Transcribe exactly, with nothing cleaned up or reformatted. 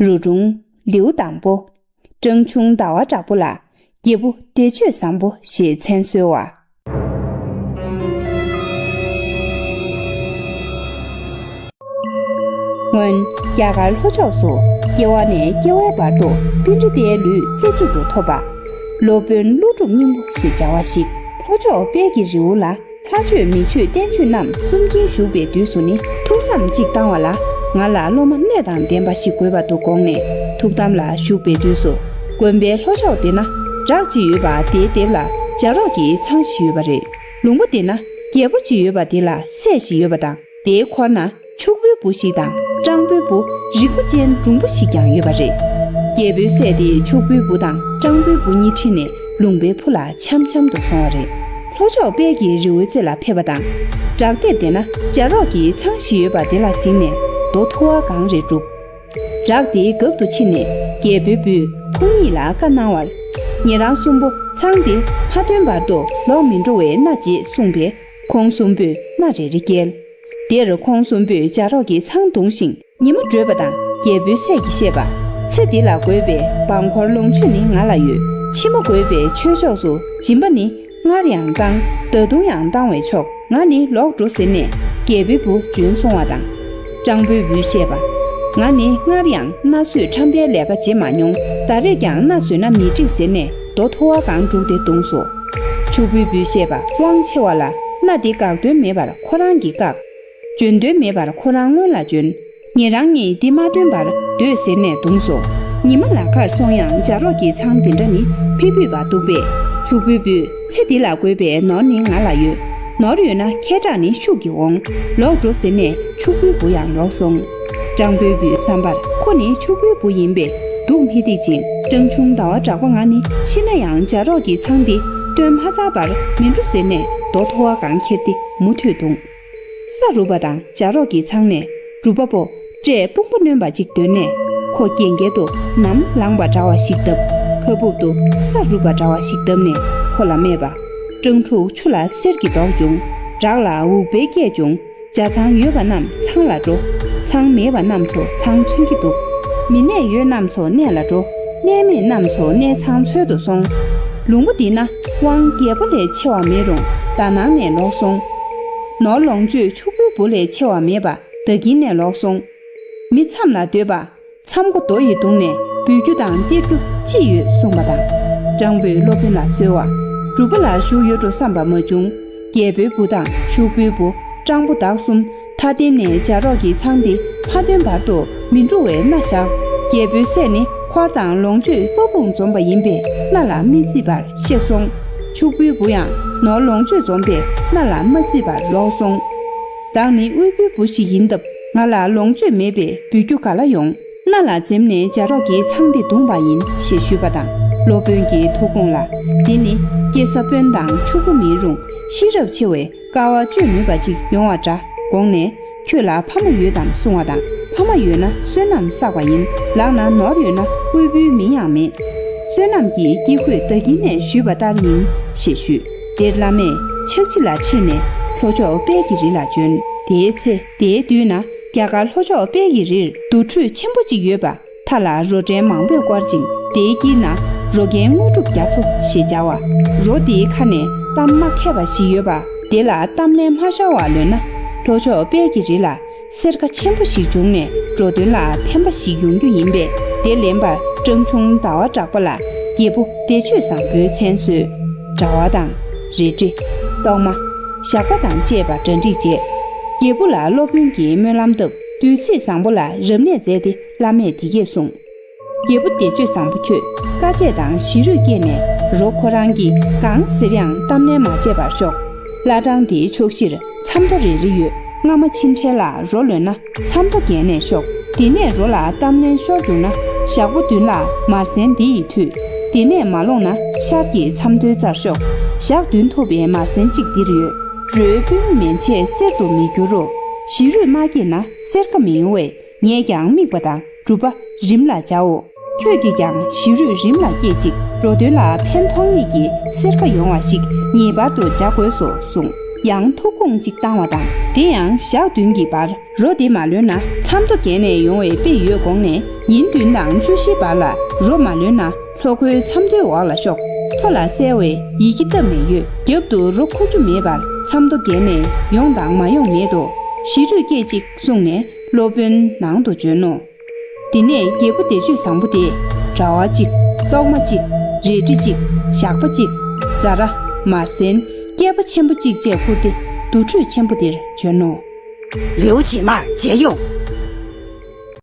རུ་སྒྲུང་ལེའུ་དང་པོ། སྤྲང་ཆུང་ཟླ་བ་གྲགས་པོ་ལ་རྒྱལ་པོ་བདེ་སྤྱོད་བཟང་པོ་ཞེས་མཚན་གསོལ་བ། སྔོན་རྒྱ་གར་ལྷོ་ཕྱོགས་སུ་སྐྱེ་བ་ནས་སྐྱེ་བའི་བར་དུ་སྤུན་ཟླ་དེའི་ལུས་རྩེ་གཅིག་ཏུ་ཐོབ་པ། སློབ་དཔོན་ཀླུ་སྒྲུབ་སྙིང་པོ་ཞེས་བྱ་བ་ཞིག་ལྷོ་ཕྱོགས་དཔལ་གྱི་རི་བོ་ལ། ལྷ་ཆོས་མི་ཆོས་བསྟན་བཅོས་རྣམས་གསུམ་གྱིས་བཞུགས་པའི་དུས་སུ་ནི་ཐུགས་བསམ་གཅིག་བཏང་བ་ལ། ང་ལ་སློབ་མ་སྣོད་དང་ལྡན་པ་ཞིག་དགོས་པ་འདུག་དགོངས་ནས་ཐུགས་དམ་ལ་བཞུགས་པའི་དུས་སུ། དགོན་པའི་ལྷོ་ཕྱོགས་དེ་ན་བྲག་ཅིག་ཡོད་པ་དེའི་ལྡེབས་ལ་བྱ་རོག་གི་ཚང་ཞིག་ཡོད་པ་རེད། ལུང་པ་དེ་ན་རྒྱལ་པོ་ཅིག་ཡོད་པ་དེ་ལ་སྲས་ཤིག་ཡོད་པ་དང་། དེའི་འཁོར་ན་ཕྱུག་པོའི་བུ་ཞིག་དང་སྤྲང་པོའི་བུ་རིག་པ་ཅན་འབྲུང་པོ་ཞིག་ཀྱང་ཡོད་པ་རེད། རྒྱལ་པོའི་སྲས་དེས་ཕྱུག་པོའི་བུ་དང་སྤྲང་པོའི་བུ་གཉིས་ཁྲིད་ནས་ལུང་པའི་ཕུ་ལ་འཆམ་འཆམ་དུ་སོང་བ་རེད། ལྷོ་ཕྱོགས་དཔལ་གྱི་རི་བོའི་རྩེ་ལ་ཕེབས་པ་དང་། བྲག་ལྡེབས་དེ་ན་བྱ་རོག་གི་ཚང་ཞིག་ཡོད་པ་དེ་ལ་གཟིགས་ནས་རྡོ་ཐུ་བ་གང་རེ་བསྒྲུགས། བྲག་དེའི་རྒྱབ་ཏུ་ཕྱིན་ནས་རྒྱལ་པོའི་བུས་ཁོང་གཉིས་ལ་བཀའ་གནང་བར། ཉེ་རང་གསུམ་པོ་ཚང་དེ་མ་ཐོན་བར་དུ་ལོག་མི་འགྲོ་བའི་མནའ་བྱེད་གསུངས་པས། ཁོང་གསུམ་པོས་མནའ་རེ་རེ་བསྐྱལ། དེར་ཁོང་གསུམ་པོས་བྱ་རོག་གི་ཚང་བརྡུངས་ཤིང་། ཉི་མ་བགྲོད་པ་དང་རྒྱལ་པོའི་སྲས་ཀྱིས་བཤད་པ། ཚེ་འདི་ལ་དགོས་པའི་འབངས་འཁོར་ལོངས་སྤྱོད་ནི་ང་ལ་ཡོད། ཕྱི་མ་དགོས་པའི་ཆོས་ཕྱོགས་སུ་སྦྱིན་པ་ནི་སྔར་ཡང་བཏང་། ད་དུང་ཡང་བཏང་བས་ཆོག་ང་ནི་ལོག་འགྲོ་ཟེར་ནས་རྒྱལ་པོའི་བུ་བྱོན་སོང་བ་དང་། སྤྲང་པོའི་བུས་བཤད་པ། ང་ནི་སྔར་ཡང་མནའ་ཟོས་ཁྲམ་པའི་ལས་ཀ་བྱེད་མ་མྱོང་། ད་རེས་ཀྱང་མནའ་ཟོས་ན་མི་འགྲིག་ཟེར་ནས་རྡོ་ཐུ་བ་གང་བསྒྲུགས་ཏེ་བརྡུངས་སོ། ཕྱུག་པོའི་བུས་བཤད་པ། དབང་ཆེ་བ་ལ་མནའ་དེ་བཀག་དོན་མེད་པར་ཁོ་རང་གིས་བཀག་བྱོན་དོན་མེད་པར་ཁོ་རང་སྔོན་ལ་བྱོན། ཉེ་རང་གཉིས་འདི་མ་སྟོན་པར་སྡོད་ཟེར་ནས་བརྡུངས་སོ། ཉི་མ་ལ་ཁར་སོང་ཡང་བྱ་རོག་གི་ཚང་འདི་འདྲ་ནི་ཕི་ཕུད་པ་འདུག་པས། ཕྱུག་པོའི་བུས་ཚེ་འདི་ལ་དགོས་པའི་ནོར་ནི་ང་ལ་ཡོད། ནོར་ཡོད་ན་ཁེ་གྲགས་ནི་ཤུགས་ཀྱིས་འོང་། ལོག་འགྲོ་ཟེར་ནས་ཕྱུག་པོའི་བུ་ཡང་ལོག་སོང་། སྤྲང་པོའི་བུའི་བསམ་པར་ཁོ་ནི་ཕྱུག་པོའི་བུ་ཡིན་པས་སྡུག་མི་སྟེར་ཅིང་། སྤྲང་ཆུང་ཟླ་བ་གྲགས་པ་ང་ནི་ཤི་ན་ཡང་བྱ་རོག་གི་ཚང་འདི་སྟོན་མ་ཚར་བར་མི་འགྲོ་ཟེར་ནས་རྡོ་ཐུ་བ་གང་ཁྱེར་ཏེ་མུ་མཐུད་བརྡུངས། ས་རུབ་པ་དང་བྱ་རོག་གི་ཚང་ནས་སྒྲུབ་པ་པོ་སྤྲེའུ་དཔུང་པ་གནོན་པ་ཅིག་འདོན་ནས་ཁོ་རྒྱན་རྒྱན་དུ་ནམ་ལངས་པ་འདྲ་བ་ཞིག་བརྡབས། ཁ་སྦུབ་ཏུ་ས་རུབ་པ་འདྲ་བ་ཞིག་བརྡབས་ནས་ཁོ་ལ་སྨྲས་པ། སྤྲང་ཕྲུག་ཆུ་ལ་གསེར་གྱི་མདོག་བྱུང་། བྲག་ལ་འུག་པའི་སྐད་བྱུང་། ཇ་ཚང་ཡོད་པ་རྣམས་ཚང་ལ་འགྲོ། ཚང་མེད་པ་རྣམས་ཚོ་ཚང་མཚོན་གྱི་འདུག་མི་གནས་ཡོད་རྣམས་ཚོ་གནས་ལ་འགྲོ། གནས་མེད་རྣམས་ཚོ་གནས་ཚང་འཚོལ་དུ་སོང་། ལུང་པ་འདི་ན་དབང་རྒྱལ་པོ་ལས་ཆེ་བ་མེད་རུང་ད་ནང་ནས་ལོག་སོང་། ནོར་ལོངས་སྤྱོད་ཕྱུག་པོའི་བུ་ལས་ཆེ་བ་མེད་པ་ད་གིན་ནས་ལོག་སོང་། མི་མཚམས་ལ་སྡོད་པ། མཚམས་སྒོ་རྡོ་ཡིས་བརྡུངས་ནས་འབུད་རྒྱུ་དང་སྟེར་རྒྱུ་ཅི་ཡོད་གསུངས་པ་དང་། སྤྲང་པོས་སློབ་དཔོན་ལ་གསོལ་བ། སྒྲུབ་པ་ལ་ཞུགས་ཡོད་འགྲོ་བསམ་པ་མ་བྱུང་། རྒྱལ་པོའི་བུ་དང་ཕྱུག་པོའི་བུ། སྤྲང་པོ་བདག་གསུམ་ཐ་དན་ནས་བྱ་རོག་གི་ཚང་དེ་མ་ཐོན་བར་དུ་མི་འགྲོ་བའི་མནའ་བཞག་རྒྱལ་པོའི་སྲས་ནི་འཁོར་དང་ལོངས་སྤྱོད་དཔའ་སྤུངས་འཛོམས་པ་ཡིན་པས་མནའ་ལ་མི་བརྩི་བར་གཤེགས་སོང་། ཕྱུག་པོའི་བུ་ཡང་ནོར་ལོངས་སྤྱོད་འཛོམས་པས་མནའ་ལ་མ་བརྩི་བར་ལོག་སོང་། བདག་ནི་དབུལ་པོའི་བུ་ཞིག་ཡིན་སྟབས་ང་ལ་ལོངས་སྤྱོད་མེད་པས་འབུད་རྒྱུ་ག་ལ་ཡོང་། མནའ་ལ་འཛེམས་ནས་བྱ་རོག་གི་ཚང་འདི་བརྡུངས་པ་ཡིན་ཞེས་ཞུས་པ་དང་། སློབ་དཔོན་གྱི་ཐུགས་དགོངས་ལ། འདི་ནི་སྐྱེ་ས་དཔོན་དང་ཕྱུག་པོ་མིན་རུང་ཤེས་རབ་ཆེ་བས་དཀའ་བ་སྤྱོད་ནུས་པ་ཅིག་ཡོང་བ་འདྲ་དགོངས་ནས། ཁྱོད་ལ་ཕ་མ་ཡོད་དམ་གསུང་བ་དང་། ཕ་མ་ཡོད་ན་བསོད་ནམས་བསགས་པ་ཡིན། ལག་ན་ནོར་ཡོད་ན་དབུལ་པོའི་མིང་ཡང་མེད། བསོད་ནམས་ཀྱི་དཀྱིལ་འཁོད་ད་གིན་ནས་ཞུས་པ་ལྟར་ཡིན་ཞེས་ཞུས། དེར་བླ་མས་ཕྱག་ཕྱི་ལ་ཁྲིད་ནས་ལྷོ་ཕྱོགས་དཔལ་གྱི་རི་ལ་བྱོན། དེའི་ཚེ་དེའི་དུས་ན་རྒྱ་གར་ལྷོ་ཕྱོགས་དཔལ་གྱི་རིར་དུར་ཁྲོད་ཆེན་པོ་གཅིག་ཡོད་པ། མཐའ་ལ་རོ་བྲན་མང་པོས་བསྐོར་ཅིང་དེའི་དཀྱིལ་ན་རོ་རྒྱན་དངོས་གྲུབ་རྒྱ་མཚོ་ཞེས་བྱ་བ། རོ་དེའི་ཁ་ནས་གཏམ་མ་མཁས་པ་ཞིག་ཡོད་པ། དེ་ལ་གཏམ་ལན་མ་ཤོར་བ་ལོན་ན་ལྷོ་ཕྱོགས་དཔལ་གྱི་རི་ལ་གསེར་ཁ་ཆེན་པོ་ཞིག་བྱུང་ནས་འགྲོ་དོན་ལ་ཕན་པ་ཞིག་ཡོང་རྒྱུ་ཡིན་པས། དེ་ལེན་པར་སྤྲང་ཆུང་ཟླ་བ་གྲགས་པ་ལ་རྒྱལ་པོ་བདེ་སྤྱོད་བཟང་པོའི་མཚན་གསོལ། དྲ་བ་དང་། རལ་གྲི། གཏོར་མ། ཞགས་པ་དང་བཅས་པ་གྲ་སྒྲིག་བྱས། རྒྱལ་པོ་ལ་སློབ་དཔོན་གྱིས་སྨོན་ལམ་བཏབ། དུས་ཚེས་བཟང་པོ་ལ་རབ་གནས་མཛད་དེ་བླ་མས་འདི་སྐད་གསུངས། རྒྱལ་པོ་བདེ་སྤྱོད་བཟང་པོ་ཁྱོད་དཀའ་སྤྱད་དང་ཞི་རུས་བསྐྱེད་ནས་རོ་ཁོ་རང་གིས་གང་ཟེར་ཡང་གཏམ་ལན་མ་བྱས་པར་ཤོག་བླ་བྲང་འདིའི་ཕྱོགས་བཞིར་མཚམས་ཐོ་རེ་རེ་ཡོད། སྔ་མ་ཕྱིན་འཕྲལ་ལ་རོ་ལོན་ན་མཚམས་ཐོ་བརྒལ་ནས་ཤོག་དེ་ནས་རོ་ལ་གཏམ་ལན་ཤོར་བྱུང་ན་ཞག་པོ་བདུན་ལ་མར་སེང་འདི་ཡིས་མཐུད། དེ་ནས་མ་ལོངས་ན་ཤར་གྱི་མཚམས་ཐོའི་རྩར་ཤོག་ཞག་བདུན་ཐུབ་པའི་མར་སེང་གཅིག་འདིར་ཡོད། རོའི་དཔུང་མན་ཆད་གསེར་དུ་མི་འགྱུར་རོ། ཞི་རུས་མ་བསྐྱེད་ན་གསེར་ཁ་མི་ཡོང་བས། ངས་ཀྱང་དམིགས་པ་དང་སྒྲུབ་པ་རིམ་ལ་བྱའོ། ཁྱོད་ཀྱིས་ཀྱང་ཞི་རུས་རིམ་ལ་བསྐྱེད་ཅིག་འགྲོ་དོན་ལ་ཕན་ཐོགས་ངེས་ཀྱི་གསེར་ཁ་ཡོང་བ་ཞིག་ངེས་པར་དུ་བྱ་དགོས་སོ་གསུངས། ཡང་ཐུགས་དགོངས་གཅིག་བཏང་བ་དང་། དེ་ཡང་ཞག་བདུན་གྱི་བར་རོ་དེ་མ་ལོན་ན། མཚམས་རྡོ་བརྒལ་ནས་ཡོང་བའི་དཔེ་ཡོད་དགོངས་ནས། ཉིན་བདུན་དང་བཅུ་བཞིའི་བར་ལ་རོ་མ་ལོན་ན། ལྷོ་ཁོའི་མཚམས་རྡོའི་འོག་ལ་ཤོག། མཐོ་ལ་གསལ་བས་ཡི་གེ་བཏབ་ནས་ཡོད། རྒྱབ་ཏུ་རོ་འཁོར་རྒྱུ་མེད་པར་མཚམས་རྡོ་བརྒལ་ནས་ཡོང་དང་མ་ཡོང་མེད་དོ། ཞི་རུས་སྐད་ཅིག་གསུངས་ནས་སློབ་དཔོན་ནང་དུ་བྱོན་ནོ། དེ་ནས་རྒྱལ་པོ་བདེ་སྤྱོད་བཟང་པོ་དེས་དྲ་བ་གཅིག། གཏོར་མ་གཅིག། རལ་གྲི་གཅིག། ཞགས་པ་གཅིག། ཛ་ར། མར་ཟན། སྐྱེས་པ་ཆེན་པོ་གཅིག་བཅས་ཁུར་ཏེ་དུར་ཁྲོད་ཆེན་པོ་དེར་བྱོན་ནོ། ལེའུ་རྗེས་མར་མཇལ་ཡོང་